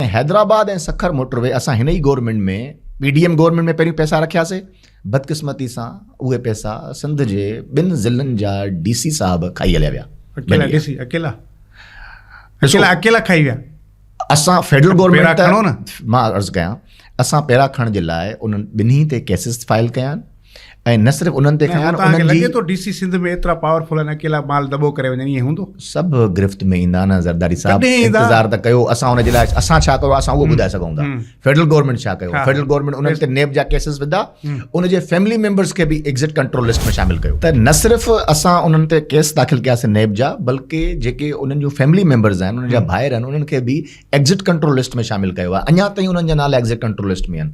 ۽ Hyderabad ۽ Sukkur motor V اسان هن ئي government ۾ P D M government ۾ پهريون پئسا رکياسي بدقسمتي سان اهي پئسا سنڌ جي ٻن ضلعن جا ڊي سي صاحب کائي هليا ويا. اڪيلا ڊي سي اڪيلا اڪيلا اڪيلا کائي ويا. اسان فيڊرل گورنمينٽ مان عرض ڪيان اسان پيرا کڻڻ جي لاء انهن ٻنهي تي ڪيسز فائل ڪيا آهن ۽ نه صرف انهن تي کنيا آهن انهن جي لڳي ٿو ڊي سي سنڌ ۾ ايترا پاورفل آهن اڪيلا مال دٻو ڪري وڃن ائين هوندو؟ سڀ گرفت ۾ ايندا نه زرداري صاحب انتظار ته ڪيو اسان ان جي لاء اسان ڇا ڪيو اسان اهو ٻڌائي سگهون ٿا فيڊرل گورنمينٽ ڇا ڪيو فيڊرل گورنمينٽ انهن تي نيب جا ڪيسز وڌا ان جي فيملي ميمبرز کي به ايگزٽ ڪنٽرول لسٽ ۾ شامل ڪيو ته نه صرف اسان انهن تي ڪيس داخل ڪياسين نيب جا بلڪه جيڪي انهن جون فيملي ميمبرز آهن انهن جا ڀائر آهن انهن کي به ايگزٽ ڪنٽرول لسٽ ۾ شامل ڪيو آهي اڃا تائين انهن جا نالا ايگزٽ ڪنٽرول لسٽ ۾ آهن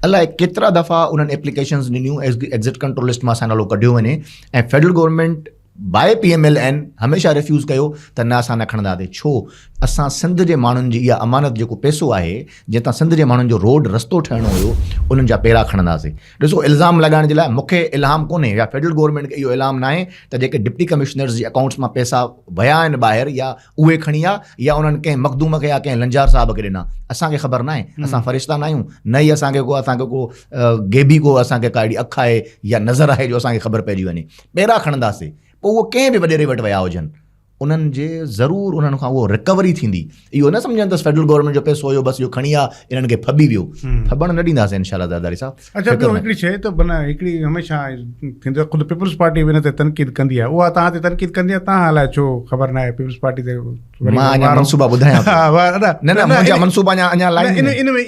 الائي ڪيترا دفعا انهن ايپليڪيشنز ڏنيون ايگزٽ ڪنٽرول لسٽ مان اسان نالو ڪڍيو وڃي ۽ federal government by P M L N هميشه ريفيوز ڪيو ته نه اسان نه کڻنداسين ڇو اسان سنڌ جي ماڻهن جي اها امانت جيڪو پئسو آهي جنهن تان سنڌ جي ماڻهن جو روڊ رستو ٺهڻو هيو انهن جا پيرا کڻنداسين ڏسو الزام لڳائڻ جي لاء مون کي الهام ڪونهي يا فيڊرل گورنمينٽ کي اهو الهام ناهي ته جيڪي ڊپٽي ڪمشنرز جي اڪائونٽس مان پئسا ويا آهن ٻاهر يا اهي کڻي آ يا انهن ڪنهن مخدوم کي يا ڪنهن لنجار صاحب کي ڏنا اسان کي خبر ناهي اسان فرشتا ناهيون نه ئي اسان کي ڪو اسان کي ڪو غيبي ڪو اسان کي ڪا اهڙي اک آهي يا نظر آهي جو اسان کي خبر پئجي وڃي پيرا کڻنداسين پوء اهو ڪنهن به وڏيري وٽ ويا هجن انهن جي ضرور انهن کان اهو رڪوري ٿيندي اهو نه سمجهن ته فيڊرل گورنمينٽ جو پئسو هيو بس اهو کڻي آ انهن کي ڦٻي ويو ڦٻڻ نه ڏينداسين انشاء الله زرداري صاحب. اڇا ٻيو هڪڙي شيء ته معنيٰ هڪڙي هميشه ٿيندو آهي خود پيپلز پارٽي به ان تي تنقيد ڪندي آهي اها توهان تي تنقيد ڪندي آهي توهان الائي ڇو خبر ناهي پيپلز پارٽي تي مان اڃا منصوبا ٻڌايان ٿو نه نه منهنجا منصوبا اڃا اڃا لائن ۾